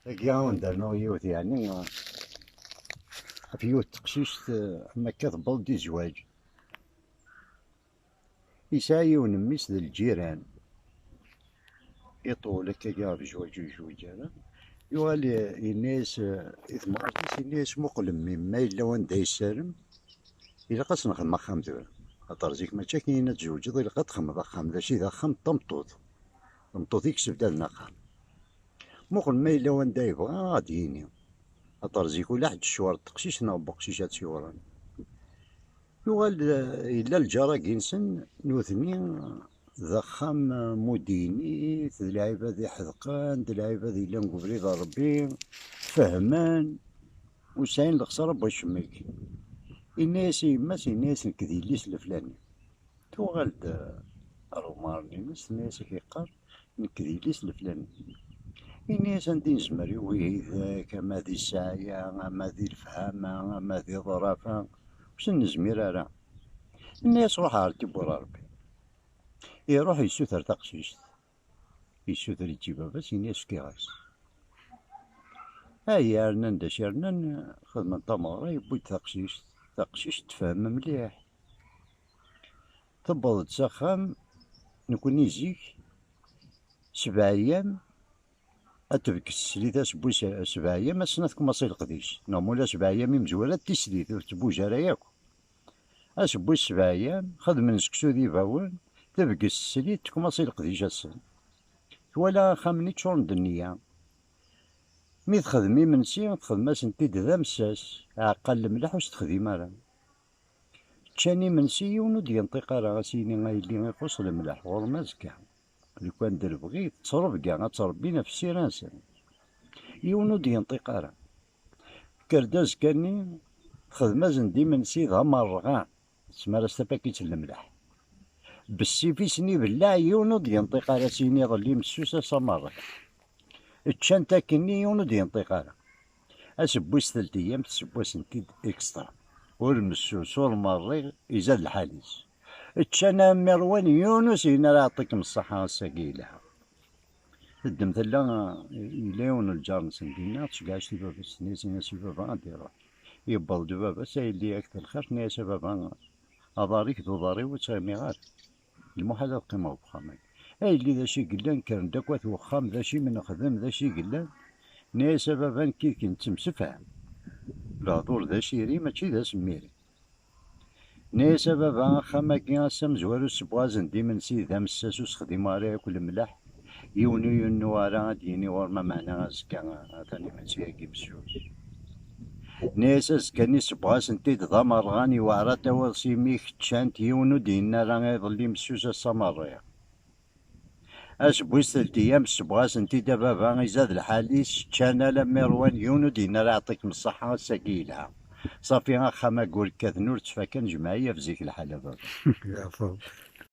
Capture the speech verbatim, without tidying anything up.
Agi awen-d-rnuɣ yiwet, yeɛni, ɣef yiwet teqcict, eh, am akka tewweḍ-d i zzwaǧ. Yesɛa yiwen mmi-s d lǧiran. Iṭul akka ɣef zzwaǧ ur yezwiǧ ara. Yuɣal, eh, yenna-yas, eh, i temɣart-is, yenna-yas: "Muqel mmi, ma yella wanda yessarem, ilaq ad s-nexdem axxam tura. Aṭer zik mačči akken ad tzewǧeḍ, ilaq ad txedmeḍ axxam, d acu i d axxam n tameṭṭut. Tameṭṭut i yessebdaden axxam. Muqel ma yella wanda yebɣa ad d-yini. Aṭer zik ula ḥedd ccwar n teqcict neɣ n weqcic ad tt-yuɣren." Yuɣal, eh, yella lǧar-agi-nsen, nutni, d axxam, eh, n udinit, d lɛibad iḥedqen, d lɛibad yellan deg ubrid n Ṛebbi, fehmen, ur sɛin lexṣara n wacemma-agi. Yenna-yas i yemma-s, yenna-yas: "Nekk d yelli-s leflani." Tuɣal-d, eh, ar umaren-ines, tenna-yas: "Ak yeqqar, nekk d yelli-s leflani." Ini-as anda i nezmer i widak, ama di ssaɛya, ama di lefhama, ama di ḍrafa, ur sen-nezmir ara. Ini-as: "Ruḥ ar tibbura Rebbi." Iruḥ yessuter taqcict, yessuter-itt i baba-s, ini-as: "Fkiɣ-as." Ay, rnan d acu rnan, xedmen tameɣra, yewwi-d taqcict, taqcict tefhem mliḥ. Tewweḍ-d s axxam, nekni zik, sebɛa ayyam, ad tebges teslit asewwi s-, sebɛa ayyam, ass-n ad tkumaṣi leqdic. Neɣ mula sebɛa ayyam imezwura d tislit, ur tettbuj ara yakk. Asewwi s sebɛa ayyam, xedmen seksu d ibawen, tebges teslit, tkumaṣi leqdic ass-n. Twala axxam-nni ččuren d nniya. Mi texdem imensi, texdem-asen-t-id d amessas, aɛeqqal lemleḥ ur s-texdim ara. Ččan imensi, yiwen ur d-yenṭiq ara, a s-yini: "A yelli, ixuṣ lemleḥ, ɣur-m azekka." Lukan d lebɣi, tettrebga, ad ttrebbin ɣef ssira-nsen. Yiwen ur d-yenṭiq ara. Tekker-d azekka-nni, texdem-asen-d imensi d amerɣan, tesmar-as tapakit n lemleḥ. Bessif-is-nni belleɛ, yiwen ur d-yenṭiq ara, a s-yini: "Iḍelli messus ass amerɣan." Ččant akkenni, yiwen ur d-yenṭiq ara. Asewwi s telt ayyam, tesseww-asen-t-id extra. Ur messus, ur merriɣ, izad lḥal-is. Ččan am iṛwan, yiwen ur s-yenna ara: "Yeɛṭikem ṣṣeḥḥa, ass-agi yelha." Teddem tella, yella yiwen n lǧar-nsen dinna, tceggeɛ-as i baba-s, tenna-yas: "Ini-as i baba ad d-iruḥ." Yewweḍ-d baba-s: "A yelli, yak d lxir." Tenna-yas: "A baba, aḍar-ik d uḍar-iw, ur ttɣimiɣ ara. Lmuḥal ad qqimeɣ deg uxxam-agi." A yelli, d acu i yellan? Kkren-d akk at uxxam, d acu i m-nexdem, d acu i yellan? Nni-as: "A baba, nekk yid-k nettemsefham. Lehdur d aciri, mačči d asemmiri." Nni-as: "A baba, axxam-agi ass amezwaru ssewwazen-d imensi d amessas, ur sexdimeɣ ara yakk lemleḥ. Yiwen ur yennuɣ ara ad d-yini ɣur-m ameɛna azekka atan imensi-agi messus." Nni-as: "Azekka-nni ssewweɣ-asen-t-id d amerɣan, yewɛer ad tawiḍ s imi-k ččant, yiwen ur d-yenni ara iḍelli messus ass-a merriɣ." Asewwi s telt ayyam ssewweɣ-asen-t-id a baba, izad lḥal-is, ččan alammi ṛwan, yiwen ur d-yenni ara: "Yeɛṭikem ṣṣeḥḥa, ass-agi yelha." Ṣafi, axxam-agi ur kkaten, ur ttfakan, jmeɛ-iyi ɣef zik lḥal a baba. Yeɛfeḍ.